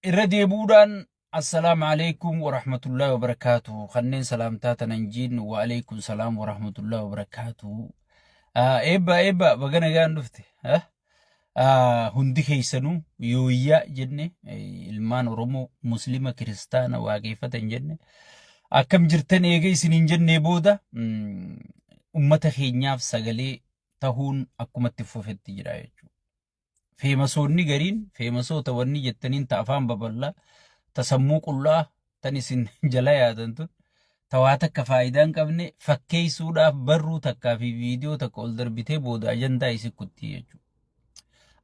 Irra deebi'uudhaan assalaamu alaikum warahmatullahi wabarakaatu. Kanneen salaamtaa tanan jiin wa alaikum salaam warahmatullahi wabarakaatu. Eebba eebba baga nagaan dhufte. Hundi keessanuu yooyyaa jenne, ilmaan Oromoo Muslima Kiristaana waaqeffatan jenne, akkam jirtan eega isiniin jennee booda ummata keenyaaf sagalee tahuun akkumatti fufetti jira jechuudha. Feemasoonni gariin feemasoota wanni jettaniin ta afaan babal'aa, ta sammuu qullaa tan isin jala yaatan tun, ta waa takka faayidaa hin qabne fakkeessuudhaaf barruu takkaa fi viidiyoo takka ol darbitee booda ajandaa isi kuttii jechuudha.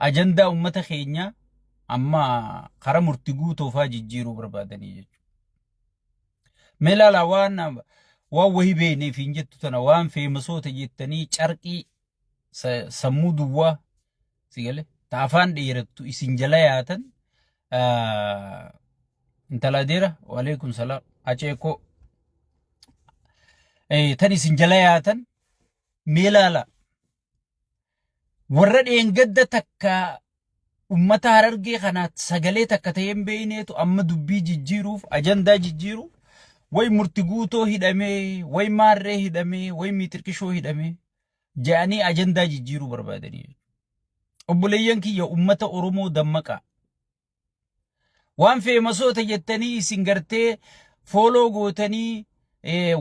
Ajandaa uummata keenyaa amma kara murti guutoofaa jijjiiruu barbaadanii jechuudha. Mee ilaalaa, waan wahii beekneef hin jettu tana, waan feemasoota jettanii carqii sammuu duwwaa si gale ta afaan dheerattu isin jala yaatan. Intala adeera, waalaikum salaam, aceekoo tan isin jala yaatan. Mee laala, warra dheengadda takka ummata Harargee kanaat sagalee takka ta'ee hin beekneetu amma dubbii jijjiiruuf, ajandaa jijjiiruuf, way murti guutoo hidhamee, way maarree hidhamee, way miixirqishoo hidhamee jedhanii ajandaa jijjiiruu barbaadanii. Obboleeyyan kiyya, ummata Oromoo dammaqaa. Waan feemasoota jettanii isin gartee follow gootanii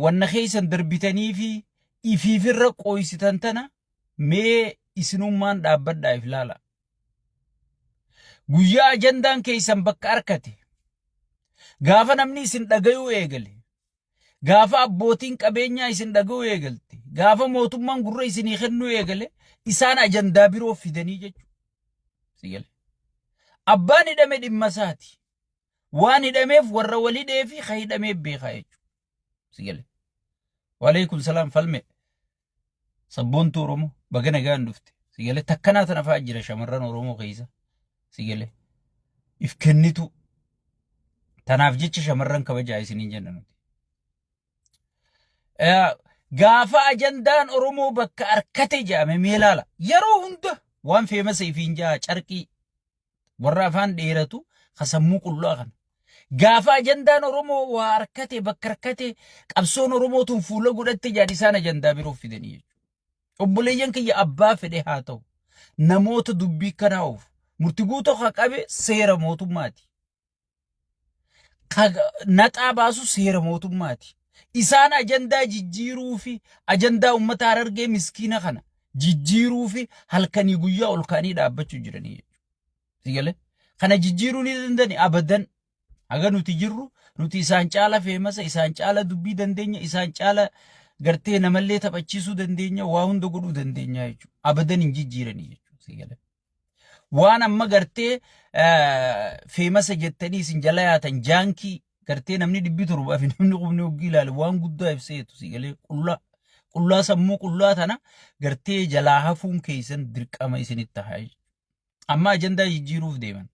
wanna keessan darbitanii fi ifiifirra qooysitan tana mee isinummaan dhaabbadhaa if laala. Guyyaa ajandaan keessan bakka arkate, gaafa namni isin dhagayuu eegale, gaafa abbootiin qabeenyaa isin dhaga'uu eegalte, gaafa mootummaan gurra isinii kennuu eegale, isaan ajandaa biroo fidanii jechuudha. Si gale. Abbaan hidhame dhimma isaati. Waan hidhameef warra wal hidhee fi ka hidhameef beekaa jechuudha. Si gale. Waalaikum salaam falme. Sabboontuu Oromoo, baga nagaan dhufte. Si gale, takkanaa tana fa'aa jira shamarran Oromoo keessa. Si gale. If kennitu. Tanaaf jecha shamarran kabajaa isiniin jenna nuti. Gaafa ajandaan Oromoo bakka arkate jedhame mee ilaala. Yeroo hunda waan famous ifiin jaa carqii warra afaan dheeratu ka sammuu qullaa kana. Gaafa ajandaan Oromoo waa arkate, bakka arkate, qabsoon Oromoo tun fuula godhatte jedhan, isaan ajandaa biroo fidanii jechuudha. Obboleeyyan kiyya, abbaa fedhe haa ta'u, namoota dubbii kanaa oofu murti guutoo haa qabe seera mootummaati. Naxaa baasu seera mootummaati. Isaan ajandaa jijjiiruu fi ajandaa uummata Harargee miskiina kana jijjiiruu fi halkanii guyyaa ol ka'anii dhaabbachuu jiranii jechuudha. Si galee? Kana jijjiiruu ni danda'ani abadan. Haga nuti jirru nuti isaan caala famous, isaan caala dubbii dandeenya, isaan caala gartee namallee taphachiisuu dandeenya, waa hunda godhuu dandeenya jechuudha. Abadan hin jijjiiranii jechuudha. Si galee? Waan amma gartee famous jettanii isin jala yaatan jaankii gartee namni 700 fi namni qubni hoggii ilaale waan guddaa ibseetu, si galee, qullaa qullaa sammuu qullaa tana gartee jalaa hafuun keessan dirqama isinitti ta'a jechuudha. Amma ajandaa jijjiiruuf deeman.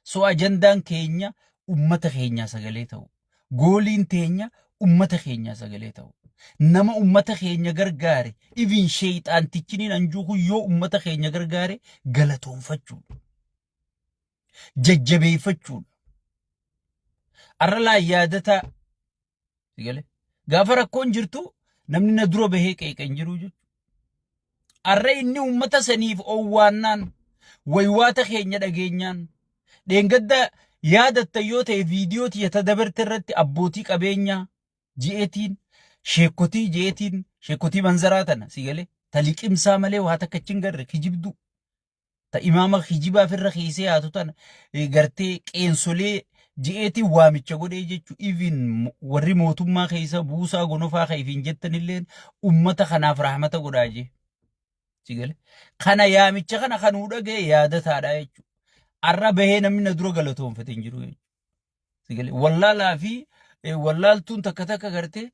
So ajandaan keenya ummata keenyaa sagalee ta'u. Goaliin teenya ummata keenyaa sagalee ta'u. Nama ummata keenya gargaare, even sheexaantichiniin anjuu kun yoo ummata keenya gargaare, galatoonfachuudha. Jajjabeeffachuudha. Arra laa yaadataa galee gaafa rakkoon jirtu namni na dura bahee qeeqa hin jiru jechuudha. Arra inni ummata saniif owwaannaan waywaata keenya dhageenyaan, dheengadda yaadatta yoo ta'e, viidiyoo tiyya ta dabarte irratti abbootii qabeenyaa ji'eetiin, sheekotii ji'eetiin, sheekotii manzaraa tana, si galee, ta liqimsaa malee waa takka achi hin garre, kijibduu ta imaama kijibaaf irra keessee haatu tana gartee qeensolee ji'eetiin waamicha godhee jechuu. Even warri mootummaa keessa buusaa gonofaa kan ifiin jettanilleen ummata kanaaf rahmata godhaa jee. Si galee? Kana yaamicha kana kanuu dhaga'e yaadataadha jechuudha. Arra bahee namni na dura galatoonfate hin jiru jechuudha. Si galee? Wallaalaa fi wallaaltuun takka takka gartee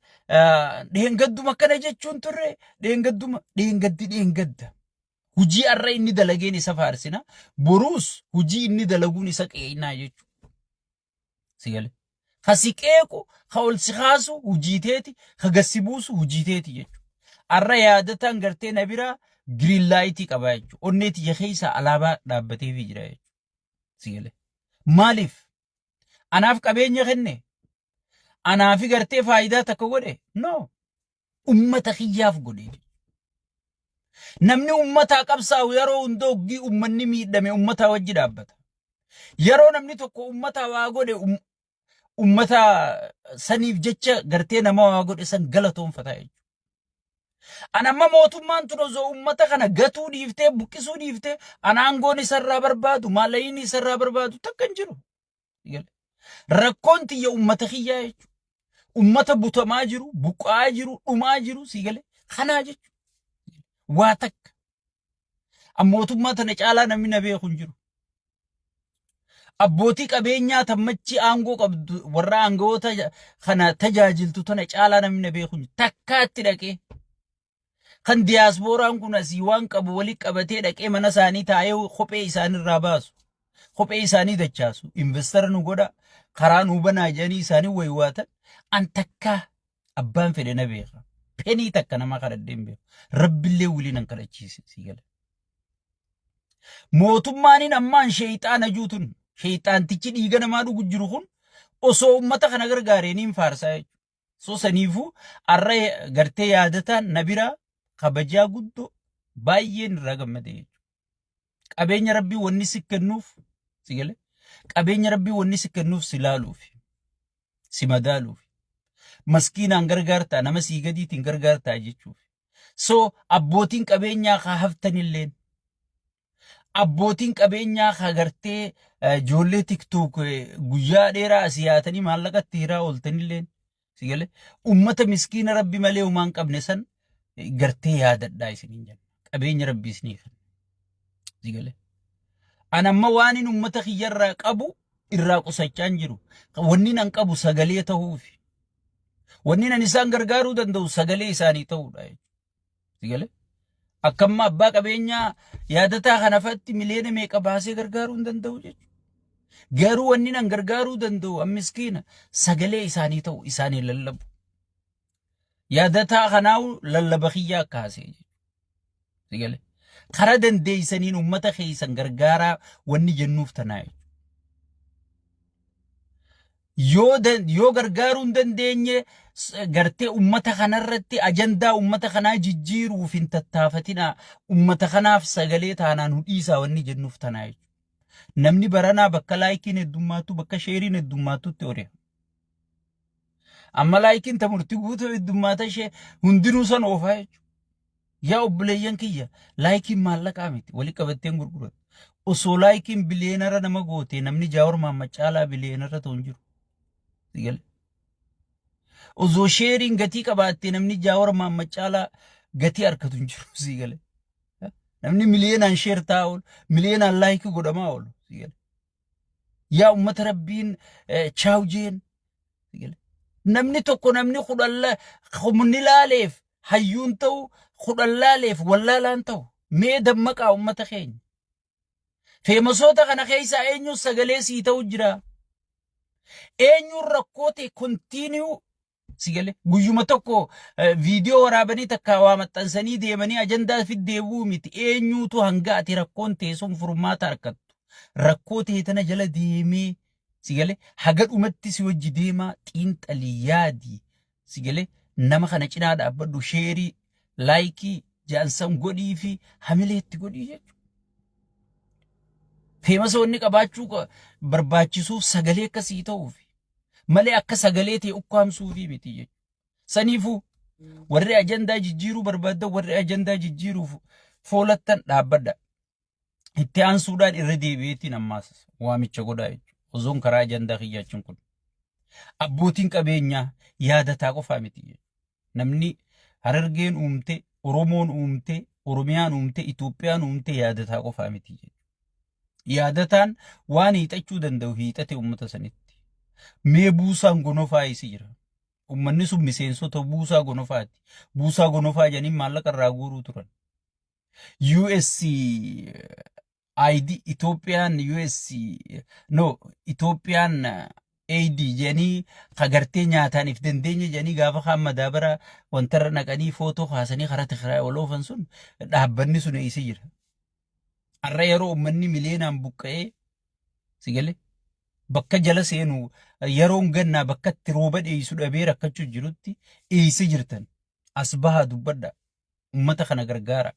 dheengadduma akkana jechuun turre, dheengadduma dheengaddi dheengadda. Hujii arra inni dalageen isa faarsina. Boruus hujii inni dalaguun isa qeeynaa jechuudha. Si galee? Ka si qeequ, ka ol si kaasu hujii teeti, ka gad si buusu hujii teeti jechuudha. Arra yaadataan gartee na biraa green light qabaa jechuudha. Onnee tiyya keessaa alaabaa dhaabbateefii jira jechuudha. Si galee? Maaliif? Anaaf qabeenya kenne. Anaafi gartee faayidaa takka godhe. No. Ummata kiyyaaf godhe. Namni ummataa qabsaa'u yeroo hunda hoggii ummanni miidhame ummataa wajji dhaabbata. Yeroo namni tokko ummataa waa godhe ummata saniif jecha gartee nama waa godhe san galatoonfata jechuudha. An amma mootummaan tun osoo ummata kana gatuu dhiiftee buqqisuu dhiiftee an aangoon isarraa barbaadu maallaqni isarraa barbaadu takka hin jiru. Rakkoon tiyya ummata kiyyaa jechuudha. Ummata butamaa jiru, buqqa'aa jiru, dhumaa jiru sii galee kanaa jechuudha. Waa takka. An mootummaa tana caalaa namni na beeku hin jiru. Abbootii qabeenyaa tammachi aangoo qabdu warra aangawoota kana tajaajiltu tana caalaa namni na beeku hin jiru. Takkaatti dhaqee kan diyaaspooraan kun asii waan qabu wali qabatee dhaqee mana isaanii taa'ee kophee isaanirraa baasu. Kophee isaanii dachaasu. Investara nu godha. Karaa nu banaa jedhanii isaanii waywaatan. An takkaa abbaan fedhe na beeka. Penii takka nama kadhadhee hin beeku. Rabbillee wiliin an kadhachiise sii gala. Mootummaanin ammaan sheeyxaana juutun sheeyxaantichi dhiiga namaa dhugu jiru kun osoo uummata kana gargaaree niin faarsaa jechuudha. So saniifuu arra gartee yaadataan na biraa kabajaa guddoo baay'een irraa gammade jechuudha. Qabeenya rabbii wanni si kennuuf si galee qabeenya rabbii wanni si kennuuf si laaluufi si madaaluufi maskiinaan gargaartaa nama sii gadiitiin gargaartaa jechuufi. So abbootiin qabeenyaa kaa haftanilleen abbootiin qabeenyaa kaa gartee ijoollee tiktook guyyaa dheeraa asii yaatanii maallaqa itti hiraa ooltanilleen si galee ummata miskiina rabbi malee homaa hin qabne san gartee yaadadhaa isiniin jenna. Qabeenya rabbi isinii kenna. Si galee. An amma waan inni ummata kiyyarraa qabu irraa qusachaa hin jiru. Wanni nan qabu sagalee ta'uufi. Wanni nan isaan gargaaruu danda'u sagalee isaanii ta'uudha jechuudha. Si galee? Akkamma abbaa qabeenyaa yaadataa kana fa'atti miliyoona meeqa baasee gargaaruu hin danda'u jechuudha. Garuu wanni nan gargaaruu danda'u an miskiina sagalee isaanii ta'u isaanii lallabu. Yaadataa kanaawu lallaba kiyyaa akka haasee jechuudha. Si galee? Karaa dandeessaniin uummata keessan gargaaraa wanni jennuuf tanaa jechuudha. Yoo yoo gargaaruu hin dandeenye gartee ummata kanarratti ajandaa ummata kanaa jijjiiruuf hin tattaafatinaa ummata kanaaf sagalee taanaa nu dhiisaa wanni jennuuf tanaa jechuudha. Namni baranaa bakka laayikiin heddummaattu bakka sheeriin heddummaattutti ori'a. Amma laayikiin ta murtii guutuu heddummaata ishee hundinuu san oofaa jechuudha. Yaa obboleeyyan kiyya laayikiin maallaqaa miti wali qabatteen gurgurattu. Osoo laayikiin biliyeenara nama goote namni Jaawar Mahammad caalaa biliyeenara ta'u hin jiru. Si gale? Osoo sheeriin gatii qabaatte namni Jaawar Mahammad caalaa gatii argatu hin jiru. Si gale? Namni miliyeenaan sheer ta'aa oolu, miliyeenaan laayikii godhamaa oolu. Si gale? Yaa ummata rabbiin chaaw jeen. Namni tokko namni kudhan humni laaleef hayyuun ta'u kudhan laaleef wallaalaan ta'u mee dammaqaa ummata keenya. Feemasoota kana keessaa eenyuun sagalee sii ta'u jira? Eenyuun rakkoo ta'e kontiiniyuu Si galee guyyuma tokko viidiyoo waraabanii takka waa maxxansanii deemanii ajandaa fi deebi'uu miti. Eenyuutu hanga ati rakkoon ta'e sun furmaata argattu. Rakkoo ta'e tana jala deemee si galee haga dhumatti si wajji deemaa xiinxalii yaadi si galee nama kana cinaa dhaabbadhu sheerii laayikii ja'ansan godhii fi hamilee itti godhii jechuudha. Feemasa wanni qabaachuu barbaachisuuf sagalee akkasii ta'uufi. Malee akka sagalee ta'e ukkaamsuufii miti jechuudha. Saniifuu warri ajandaa jijjiiruu barbaaddan warri ajandaa jijjiiruuf foolattan dhaabbadha. Itti aansuudhaan irra deebi'eetiin ammaas waamicha godhaa jechuudha. Osoon karaa ajandaa kiyyaachuun kun. Abbootiin qabeenyaa yaadataa qofaa miti jechuudha. Namni Harargeen uumte, Oromoon uumte, Oromiyaan uumte, Itoophiyaan uumte yaadataa qofaa miti jechuudha. Yaadataan waan hiixachuu danda'u hiixate uummata sanitti. Mee buusaan gonofaa eessa jira? Uummanni sun miseensota buusaa gonofaati. Buusaa gonofaa jedhanii maallaqa irraa guuruu turan. US ID Itoophiyaan US no Itoophiyaan AD jedhanii kagartee nyaataan if dandeenye jedhanii gaafa kaan madaabara wantarra naqanii footoo kaasanii karaa Tigraay ol oofan sun dhaabbanni sun eessa jira? Har'a yeroo uummanni miliyoonaan buqqa'ee si galee Bakka jala seenu yeroon gannaa bakka itti rooba dheeysu dhabee rakkachuu jirutti eessa jirtan? As bahaa dubbadha. Ummata kana gargaara.